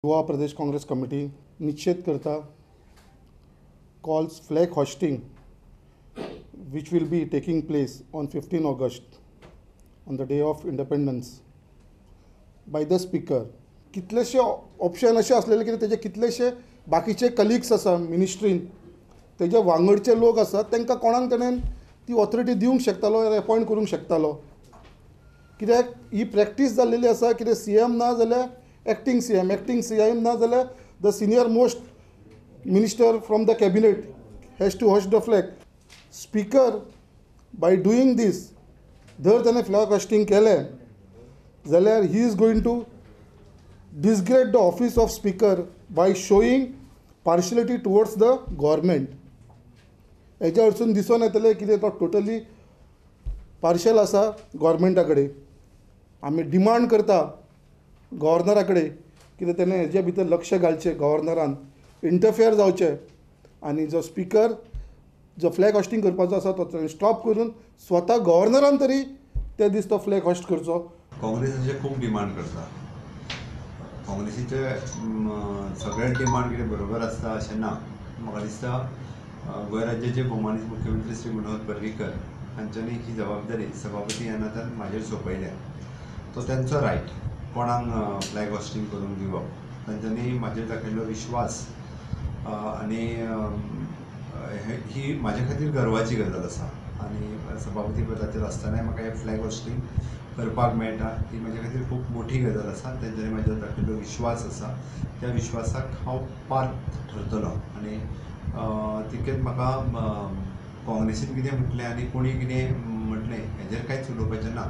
Goa Pradesh Congress committee निषेध करता calls flag hoisting which will be taking place on 15 August on the day of independence by the speaker. कितलेशे option अशे आसलेले की तेजे कितलेशे बाकीचे कलिग्स आसा मिनिस्ट्रीन, तेजे वांगडचे लोक आसा, तांकां कोणाक तेणेन ती ऑथॉरिटी दिवंक शकतालो, एपॉयंट करूंक शकतालो. कित्याक ही प्रॅक्टीस जाल्लेली आसा कितें सी एम ना जाल्यार acting C M, acting C M ना जाल्यार the senior most minister from the cabinet has to hoist the flag. Speaker by doing this जर ताणें फ्लॅग हॉस्टिंग केलें जाल्यार he is going to disgrace the office of speaker by showing partiality towards the government. हेज्या वरसून दिसून येतलें कितें तो टोटली पार्शल आसा गव्हर्मेंटा कडेन. आमी डिमांड करता गव्हर्नरा कडेन कितें तेणें हेजे भितर लक्ष घालचें, गव्हर्नरान इंटरफेयर जावचें आनी जो स्पिकर जो फ्लॅग हॉस्टिंग करपाचो आसा तो स्टॉप करून स्वता गव्हर्नरान तरी ते दीस तो फ्लॅग हॉस्ट करचो. काँग्रेस अशें खूब डिमांड करता. काँग्रेसीचे सगळे डिमांड कितें बरोबर आसता अशें ना. म्हाका दिसता गोंय राज्याचे भोवमानीत मुख्यमंत्री श्री मनोहर पर्रीकर हांच्यांनी ही जबाबदारी सभापती ह्या नात्यान म्हाजेर सोंपयल्या. तो तेंचो रायट कोणाक फ्लॅग हॉस्टिंग करूंक दिवप. तांच्यांनी म्हाजेर दाखयल्लो विश्वास आनी ही म्हाजे खातीर गर्वाची गजाल आसा आनी सभापती पदाचेर आसतनाय म्हाका हें फ्लॅग हॉस्टिंग करपाक मेळटा ही म्हाजे खातीर खूब मोठी गजाल आसा. तेंच्यांनी म्हाजेर दाखयल्लो विश्वास आसा, त्या विश्वासाक हांव पात्र ठरतलो. आनी तितकेंच म्हाका काँग्रेसीन कितें म्हटलें आनी कोणी कितें म्हटलें हेजेर कांयच उलोवपाचें ना.